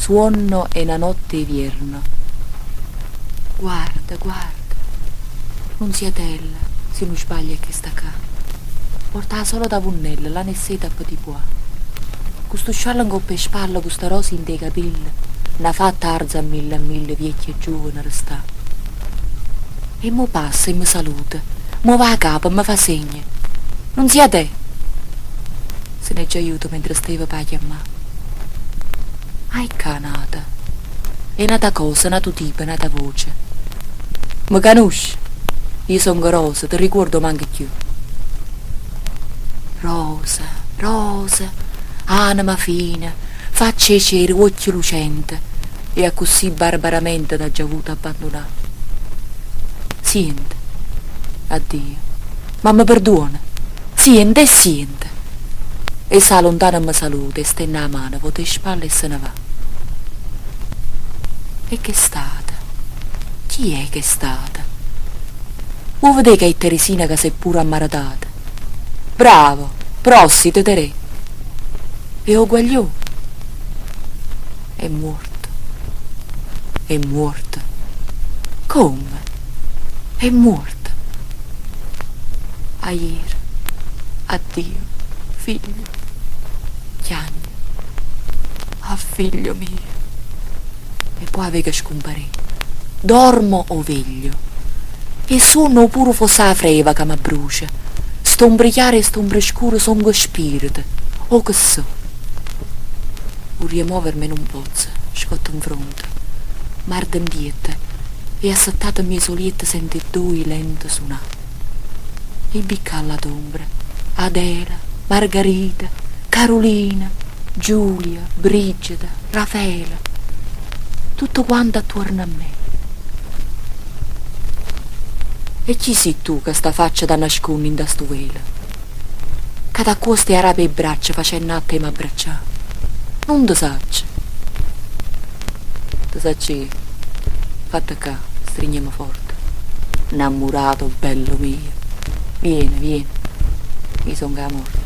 Suonno 'e na notte 'e vierno. Guarda, guarda. Nunziatella, si nun sbaglio è chesta ccà. Porta 'a solita vunnella, lana e seta a petit pois. Cu stu sciallo 'ncopp' 'e spalle, cu sta rosa 'int' 'e capille, n'ha fatta arza a mille a mille viecchie e giuvane restà. E mo passa e me saluta, move 'a capa, me fa segno. Nunziatè! Se n'è già juto mentre steva p' 'a chiammà. Ai ccà n'ata. È n'ata cosa, n'atu tipo, n'ata voce. Me canusce? Io songo Rosa, te ricuorde o manco cchiù? Rosa, Rosa, anema fina, faccia 'e cera, uocchie lucente, e accussì barbaramente t'aggio avuto abbandunà. Siente, addio, ma me perduone? Siente e siente! Essa 'a luntano me saluta e stenne 'a mano, vota 'e spalle e se ne va. E ch'è stata? Chi è ch'è stata? Vuo' vedé ca è Teresina ca s'è pure ammaretata? Bravo! Prossito, Teré! E 'o guaglione? È muorto. È muorto. Comme? È muorto. Aiere. Addio, figlio. Chiagne. Ah, figlio mio. E po' 'a veco scumparì. Dormo o veglio? E suonno o pure fosse 'a freva ca m'abbrucia? St'ombre chiare e st'ombre scure songo spirite, o che so'? Vurria moverme e nun pozzo, scotto 'nfronte, m'arde 'mpietto e assettato 'mmiez' 'o lietto sento 'e ddoi lente sunà. E vi ccà ll'at'ombre, Adela, Margarita, Carulina, Giulia, Brigida, Rafela, tutto quanto attuorno a me. E chi si' tu ca sta faccia t'annascunne 'int'a stu velo? Ca t'accuoste e arape 'e braccia facenno atto 'e m'abbraccià? Nun te saccio. Te saccio io. Fatte ccà, strigneme forte. Nnammurato bello mio. Viene, viene. Io songo 'a morte.